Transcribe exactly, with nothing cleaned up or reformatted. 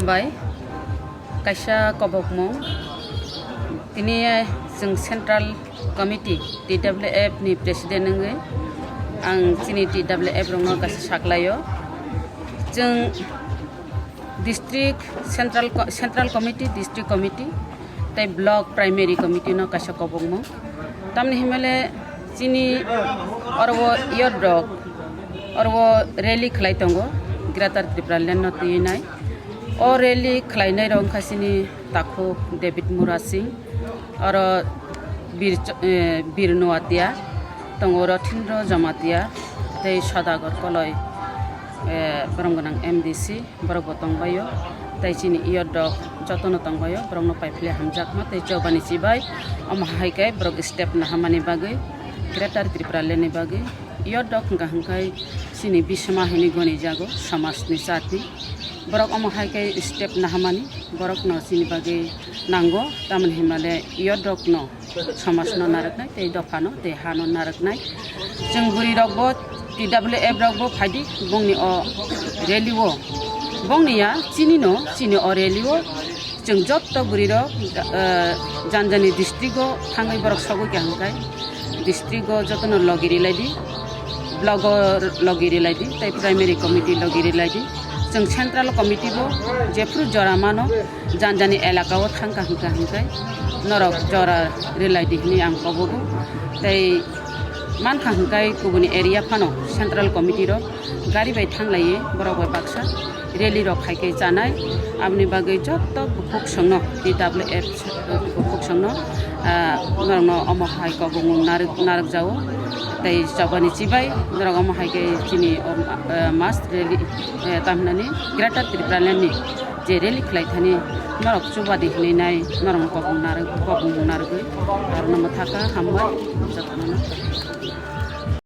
Bai kaisa kobokmung tini chwng Central Committee T W F ni President wngwi ang chini T W F rokno kaisa saklaio. Chwng District Central Co-, Central Committee, District Committee tei Block Primary Committee no kaisa kobokmung. Tamni himale chini oro youth rok oro rally khlai tongo Greater Tripura Land no twi nai. O rally khlainai rok wngkha chini takhuk David Murasing, oro Bir Ch-, eh, Bir Noatia, tongo Rothindro Jamatia, tei Sodagar Koloi, eh, borom gwnang M D C, borok bo tongbaio, tei chini youth rok jotono tongbaio, borokno paiphile hamjakma tei chobani chibai omo hai khe borok step nahamani bagwi, Greater Tripura Land ni bagwi. Youth rok hwnkha hwnkhe chini bisma hinwi gonijago, somajni chati. Borok omo hai khe step nahamani, borokno chini bagwi nango, tamoni hinmale youth rokno somajno narwknai tei dophano tei hano narwknai. Chwng bwrwi rokbo T W F rokbo phaidi bongni o rally o, bongni ya chinino, chini o rally o. Chwng jotto bwrwirok, eh, jani jani district-o thangwi borok sogwi kha hwnkhai, district-o jotono logi rilai di, block-o logi rilai di, tei primary committee logi rilai di. Chwng central committee-bo jephru jora mano, jani jani elaka-o thang kha hwnkhai, norok jora rilai di hwnwi ang kobogo. Tei mankha hwnkhai kubuni area phano central committee rok gari bai thanglaiwi borok bai baksa rally rok khai khe chanai. Aboni bagwi jotto bukhuk songno T W F bukhuk songno, ah, norokno omo hai kobongmung narwk, narwk jao. Tei chobani chibai norok omo hai khe chini, ah, mass rally, eh, tamhinani Greater Tripura Land ni je rally khlai thani norok chubadi hwnwi nai norokno kobong narwk, kobongmung narwgwi. Aro no mwthakha hambai jottono.